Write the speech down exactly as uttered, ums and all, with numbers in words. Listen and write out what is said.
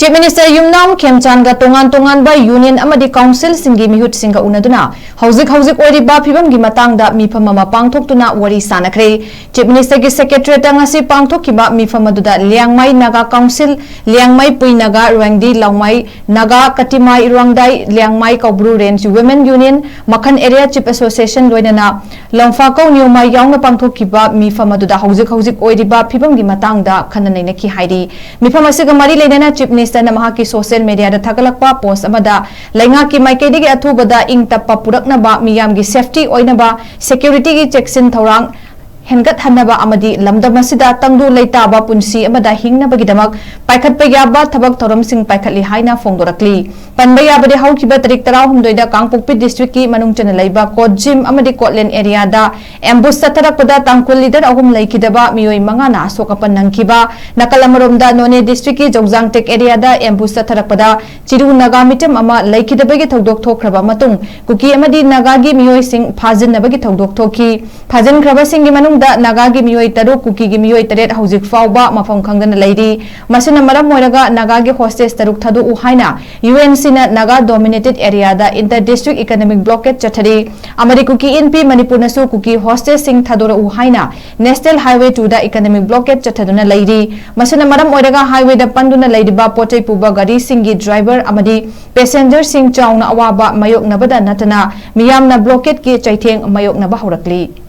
Chief Minister ꯌꯨꯝꯅꯥꯝ ꯈꯦꯝꯆꯥꯟꯒ ꯇꯣꯉꯥꯟ ꯇꯣꯉꯥꯟꯕ union ꯑꯃꯗꯤ councilꯁꯤꯡꯒꯤ ꯃꯤꯍꯨꯠꯁꯤꯡꯒ ꯎꯅꯗꯨꯅ ꯍꯧꯖꯤꯛ ꯍꯧꯖꯤꯛ ꯑꯣꯏꯔꯤꯕ ꯐꯤꯕꯝꯒꯤ ꯃꯇꯥꯡꯗ ꯃꯤꯐꯝ ꯑꯃ ꯄꯥꯡꯊꯣꯛꯇꯨꯅ ꯋꯥꯔꯤ ꯁꯥꯅꯈ꯭ꯔꯦ꯫ Chief Ministerꯒꯤ Secretariatꯇ ꯉꯁꯤ ꯄꯥꯡꯊꯣꯛꯈꯤꯕ ꯃꯤꯐꯝ ꯑꯗꯨꯗ ꯂꯤꯌꯥꯡꯃꯩ ꯅꯥꯒꯥ council, ꯂꯤꯌꯥꯡꯃꯩ ꯄꯨꯏ ꯅꯥꯒꯥ ꯔꯣꯡꯗꯤ ꯂꯥꯎꯃꯩ ꯅꯥꯒꯥ ꯀꯇꯤꯃꯥꯏ ꯔꯣꯡꯗꯥꯏ ꯂꯤꯌꯥꯡꯃꯩ ꯀꯧꯕ꯭ꯔꯨ range women union, ꯃꯈꯟ area chief association ꯂꯣꯏꯅꯅ ꯂꯝꯐꯥꯀꯧ ꯅꯤꯌꯣꯃꯥꯏ ꯌꯥꯎꯅ ꯄꯥꯡꯊꯣꯛꯈꯤꯕ ꯃꯤꯐꯝ ꯑꯗꯨꯗ ꯍꯧꯖꯤꯛ ꯍꯧꯖꯤꯛ ꯑꯣꯏꯔꯤꯕ ꯐꯤꯕꯝꯒꯤ ꯃꯇꯥꯡꯗ ꯈꯟꯅ ꯅꯩꯅꯈꯤ ꯍꯥꯏꯔꯤ꯫ ꯃꯤꯐꯝ ꯑꯁꯤꯒ ꯃꯔꯤ ꯂꯩꯅꯅ Chief Ministerꯅ ꯃꯍꯥꯛꯀꯤ social mediaꯗ ꯊꯥꯒꯠꯂꯛꯄ post ꯑꯃꯗ ꯂꯩꯉꯥꯛꯀꯤ ꯃꯥꯏꯀꯩꯗꯒꯤ ꯑꯊꯨꯕꯗ ꯏꯪ ꯇꯞꯄ ꯄꯨꯔꯛꯅꯕ, ꯃꯤꯌꯥꯝꯒꯤ safety ꯑꯣꯏꯅꯕ securityꯒꯤ ꯆꯦꯛꯁꯤꯟ ꯊꯧꯔꯥꯡ ꯍꯦꯟꯒꯠꯍꯟꯅꯕ ꯑꯃꯗꯤ ꯂꯝꯗꯝ ꯑꯁꯤꯗ ꯇꯪꯗꯨ ꯂꯩꯇꯥꯕ ꯄꯨꯟꯁꯤ ꯑꯃꯗ ꯍꯤꯡꯅꯕꯒꯤꯗꯃꯛ ꯄꯥꯏꯈꯠꯄ ꯌꯥꯕ ꯊꯕꯛ ꯊꯧꯔꯝꯁꯤꯡ ꯄꯥꯏꯈꯠꯂꯤ ꯍꯥꯏꯅ ꯐꯣꯡꯗꯣꯔꯛꯂꯤ꯫ ꯄꯟꯕ ꯌꯥꯕꯗꯤ ꯍꯧꯈꯤꯕ ꯇꯥꯔꯤꯛ ꯇꯔꯥꯍꯨꯝꯗꯣꯏꯗ ꯀꯥꯡꯄꯣꯛꯄꯤ districtꯀꯤ ꯃꯅꯨꯡ ꯆꯟꯅ ꯂꯩꯕ ꯀꯣꯠꯖꯤꯝ ꯑꯃꯗꯤ ꯀꯣꯠꯂꯦꯟ areaꯗ ambush ꯆꯠꯊꯔꯛꯄꯗ ꯇꯥꯡꯈꯨꯜ leader ꯑꯍꯨꯝ ꯂꯩꯈꯤꯗꯕ ꯃꯤꯑꯣꯏ ꯃꯉꯥꯅ ꯑꯁꯣꯛ ꯑꯄꯟ ꯅꯪꯈꯤꯕ꯫ ꯅꯥꯀꯜ ꯑꯃꯔꯣꯝꯗ ꯅꯣꯅꯦ districtꯀꯤ ꯖꯧꯖꯥꯡꯇꯦꯛ areaꯗ ambush ꯆꯠꯊꯔꯛꯄꯗ ꯆꯤꯔꯨ ꯅꯥꯒꯥ ꯃꯤꯇꯝ ꯑꯃ ꯂꯩꯈꯤꯗꯕꯒꯤ ꯊꯧꯗꯣꯛ ꯊꯣꯛꯈ꯭ꯔꯕ ꯃꯇꯨꯡ ꯀꯨꯀꯤ ꯑꯃꯗꯤ ꯅꯥꯒꯥꯒꯤ ꯃꯤꯑꯣꯏꯁꯤꯡ ꯐꯥꯖꯤꯟꯅꯕꯒꯤ ꯊꯧꯗꯣꯛ ꯊꯣꯛꯈꯤ꯫ ꯐꯥꯖꯤꯟꯈ꯭ꯔꯕꯁꯤꯡꯒꯤ ꯃꯅꯨꯡꯗ ꯅꯥꯒꯥꯒꯤ ꯃꯤꯑꯣꯏ ꯇꯔꯨꯛ, ꯀꯨꯀꯤꯒꯤ ꯃꯤꯑꯣꯏ ꯇꯔꯦꯠ ꯍꯧꯖꯤꯛ ꯐꯥꯎꯕ ꯃꯐꯝ ꯈꯪꯗꯅ ꯂꯩꯔꯤ꯫ ꯃꯁꯤꯅ ꯃꯔꯝ ꯑꯣꯏꯔꯒ ꯅꯥꯒꯥꯒꯤ hostage ꯇꯔꯨꯛ ꯊꯥꯗꯣꯛꯎ ꯍꯥꯏꯅ UNCꯅ Naga dominated areaꯗ inter district economic blockade ꯆꯠꯊꯔꯤ꯫ ꯑꯃꯗꯤ ꯀꯨꯀꯤ ꯏꯟꯄꯤ ꯃꯅꯤꯄꯨꯔꯅꯁꯨ ꯀꯨꯀꯤ hostageꯁꯤꯡ ꯊꯥꯗꯣꯔꯛꯎ ꯍꯥꯏꯅ National Highway twoꯗ economic blockade ꯆꯠꯊꯗꯨꯅ ꯂꯩꯔꯤ꯫ ꯃꯁꯤꯅ ꯃꯔꯝ ꯑꯣꯏꯔꯒ highwayꯗ ꯄꯟꯗꯨꯅ ꯂꯩꯔꯤꯕ ꯄꯣꯠ ꯆꯩ ꯄꯨꯕ ꯒꯥꯔꯤꯁꯤꯡꯒꯤ driver ꯑꯃꯗꯤ passengerꯁꯤꯡ ꯆꯥꯎꯅ ꯑꯋꯥꯕ ꯃꯥꯌꯣꯛꯅꯕꯗ ꯅꯠꯇꯅ ꯃꯤꯌꯥꯝꯅ blockadeꯀꯤ ꯆꯩꯊꯦꯡ ꯃꯥꯌꯣꯛꯅꯕ ꯍꯧꯔꯛꯂꯤ꯫